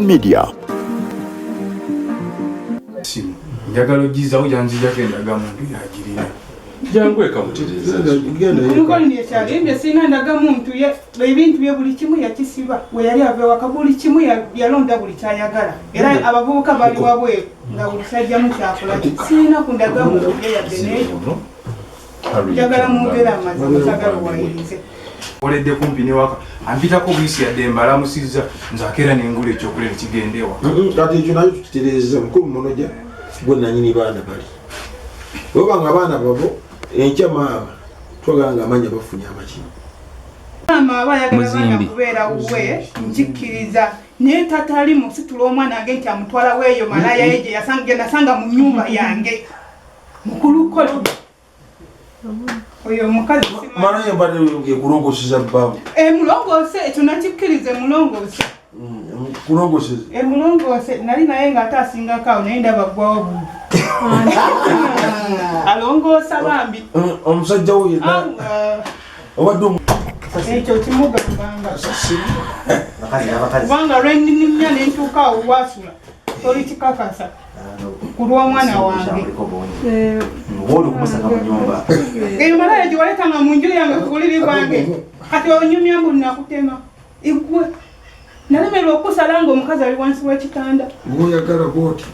Media. Simu njagala ogizawo, gyanzijako endagamuntu yagirina. Jangu ekamutereeza. Mukolini ekyalimbye, sirina ndagamuntu ye. Ebintu bye buli kimu yakisiba we yali ava ewaka, buli kimu yalonda buli kyayagala, era abavubuka bali wabweru nga buli kyajjamu kyakola. Sirina ku ndagamuntu ye yadde n'ekyo. Njagala mwogere amazima, sagala wayirize. Oledde kumpi newaka, ampitako buyisi, yadde mbalamusizza, nze akeera nengula ekyokulya nekigenda ewaka. Kati ekyo nakyo tukitereeza. Mukulu Munoja, gwe nanyini baana bali, oba nga abaana babo enkya maama twagala nga amanya bafunye amaki. Maama aba ayagala baana Muzimbi. kubeera wuwe, nkikkiriza, naye tatali musitula omwana wange nti amutwala weeyo malaya ye gye nasanga mu nyumba yange. Mukulu kolo oyo omukazi simanyi. Malayo mbadde ekulongoseza bbaawe. Emulongoose, ekyo nakikkiriza, emulongoose. Kulongoseza. Emulongoose, nali naye ng'ate asingako awo, naye ndaba ggwawo buli alongoosa bambi. Omusajja wo yenna Ah, obadde ekyo kimugambanga, kubanga lwenninnya nentuuka awo wasula toli kikakasa ku lw'omwana wange. Oba okumusanga mu nyumba. Eyo malaya gye waleetanga mu nju yange ku buliri bwange, kati onyumya mbu nakutema. Igwe nalemerwa okusala nga omukazi ali wansi w'ekitanda. Gwoyagala bwoti.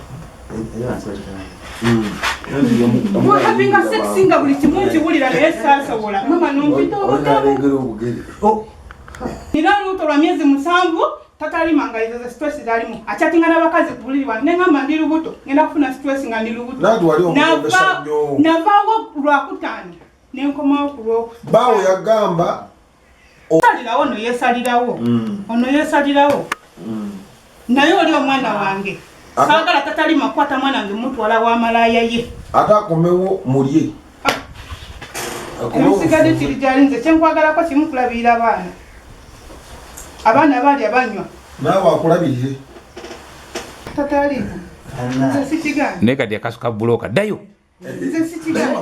Havinga sex nga buli kimu nkiwulira, naye saasobola. Mama nompita obutabo. Olina obugere. Nina olubuto lwa myezi 7, tatalima nga ezo stress zalimu, akyatinga n'abakazi ku buliri bwange, neŋamba ndi lubuto, ngenda kufuna stress nga ndi lubuto. Nanti wali omugombesa nnyo. Navaawo lwakutaano nenkomawo ku lwoku. Baawe yagamba. Salirawo, ono yesalirawo, ono yesalirawo, naye oli omwana wange saagala tatalima kukwata mwana wange mutwala wa malaaya ye. Ate akomewo mulye. Akomewo. Ebisigadde kiri gyali. Nze kyenkwagalako kimu, kulabirira abaana. Abaana balya, banywa. Naawe akulabirire. Tatalimu, nze sikigaana. Naye kati akasuka bulooka ddayo. Nze sikigaana,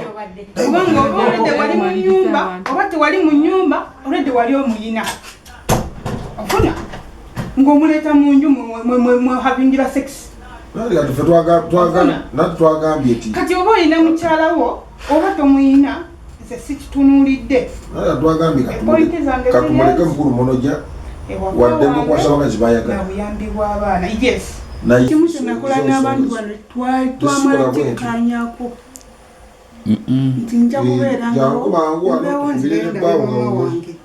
kubanga oba olwedde wali mu nyumba oba tewali mu nyumba, olwedde wali omuyina ofuna ng'omuleeta mu nju mwehavingira sex. Nanti kati ffe nanti twagambye ti Kati oba olina mukyala wo oba tomuyina, nze sikitunuulidde. Nanti kati twagambye Epointi zange katumuleke ziri mukulu Munoja ewaka wadde wange mukwasa bakazi bayagala. Na buyambi bw'abaana, yes. Naye Kimu kyenakola n'abantu bano, twamala Sikola bwe ntyo. kikkanyako nti nja Jangu mangu wano kubeerangawo tukubire nzire n'ebbaawo ndabe nga mama wowe. wange.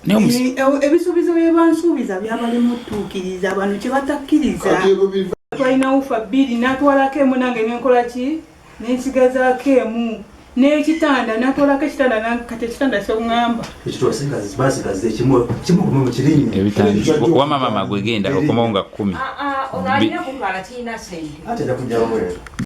Naye Ebisuubizo bye bansuubiza byabalimu tuukiriza, bano kye batakkiriza. Kati ebyo biva Twalina woofer bbiri, natwalako emu, nange nenkola ki, nensigazaako emu, n'ekitanda natwalako ekitanda kati ekitanda kyoŋŋamba. Basigaza ekimu kimu mu kirinnya. Ebitanda wama mama gwe genda okomawo nga 10. Ono alina kutwala, kirina sente. Ate ajja kujja wabweru.